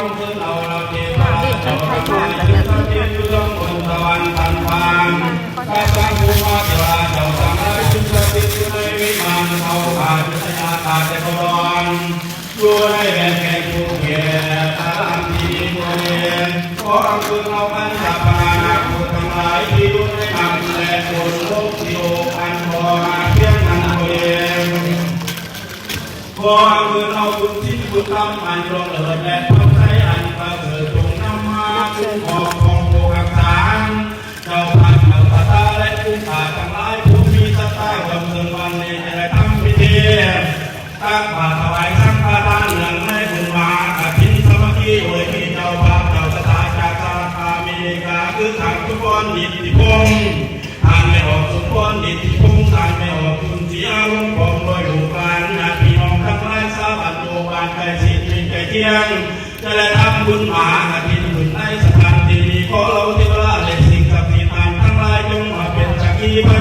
ເອົາເທວະດາເຈົ້າທັງຫຼາຍ ເຈົ້າສະຖິດຢູ່ເທິງບົນສະຫວັນຊັ້ນຟ້າ ກັບທັງພູມາເທວະດາເຈົ້າທັງຫຼາຍ ຊຶ່ງສະຖິດຢູ່ໃນວິມານເຂົາ ຂ້າຢູ່ໃນອາກາດແລະເຂົາດອນ ຢູ່ໃນແວ່ນແຂວງພູເກັດ ອາລາມທີ່ມີຜູ້ເດ ຂໍອັນເຊີນເອົາບັນດາພະນານາຄູດທັງຫຼາຍ ທີ່ຢູ່ໃນນັ້ນແລະຄົນລົງທີ່ອົບອັນບໍ່ມາພຽງນັ້ນເອງ ຂໍອັນເຊີນເອົາບຸນສິນບຸນທຳອັນລ່ວງເລີດ ແລະພະໄຊອັນປະເສີດ ຈົ່ງນຳມາຄຸ້ມຄອງຂອງຜູ້ຮັກສາ ເຈົ້າພາບເຈົ້າສະຖາ ແລະຜູ້ຂ້າທັງຫຼາຍ ຜູ້ມີສັດທາກ່ອນເຖິງວັນນີ້ຈະໄດ້ທຳພິທີ ຕັກບາດຖວາຍສັງຄະທານ ເນື່ອງໃນບຸນມະຫາກະຖິນສາມັກຄີ ໂດຍມີເຈົ້າພາບເຈົ້າສະຖາຈາກສະຫະລັດອາເມລິກາ ຄືທ່ານຄຸນພອນ ອິດທິພົງ ທ່ານແມ່ອອກສົມພອນ ອິດທິພົງ ທ່ານແມ່ອອກຈຸນສີອາລົມ ພ້ອມດ້ວຍລູກຫຼານຍາດພີ່ນ້ອງທັງຫຼາຍ ຊາວບ້ານໂຕບ້ານໃກ້ຊິດມິດໃກ້ຄຽງ ຈະໄດ້ທຳບຸນມະຫາກະຖິນຂຶ້ນໃນສະຖານທີ່ນີ້ ຂໍເຫຼົ່າເທວະດາ ແລະສິ່ງສັກສິດທ່ານທັງຫຼາຍ ຈົ່ງມາເປັນສັກຂີພະ